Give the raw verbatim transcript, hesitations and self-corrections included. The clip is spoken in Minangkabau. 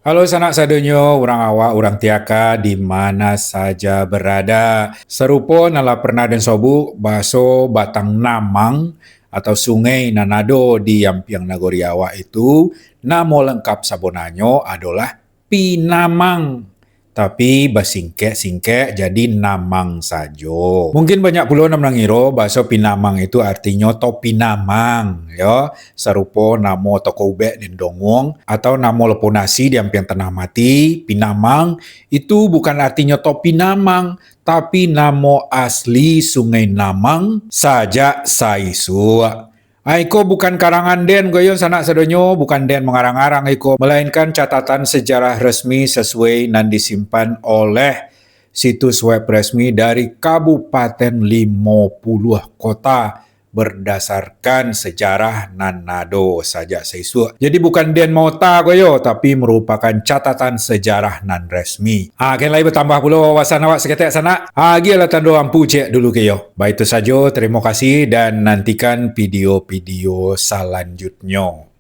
Halo sanak sadonyo, urang awak, urang tiaka, di mana saja berada. Sarupo nan lah pernah den sobuk, baso Batang Namang atau sungai nan ado di ampiang nagori awak itu, namo lengkap sabonanyo adolah Pinamang. Tapi basingkek-singkek jadi Namang sajo. Mungkin banyak pulo nan mangiro baso Pinamang itu artinyo Topinamang, yo. Sarupo namo toko ubek di Dongong, atau namo lepo nasi di ampiang tanah mati, Pinamang, itu bukan artinyo Topinamang, tapi namo asli Sungai Namang sajak saisuak. Ah, iko bukan karangan den, goyon sanak sadonyo, bukan den mangarang-arang iko, melainkan catatan sejarah resmi sesuai nan disimpan oleh situs web resmi dari Kabupaten Limo Puluah Kota berdasarkan sejarah nan ado sajak saisuak. Jadi bukan den maota ko yo, tapi merupakan catatan sejarah nan resmi. Ah, ken lai bertambah pulo wawasan awak saketek sanak. Ah, agiahlah tando ampu cek dulu ke yo. Baitu sajo, terima kasih dan nantikan video-video selanjutnya.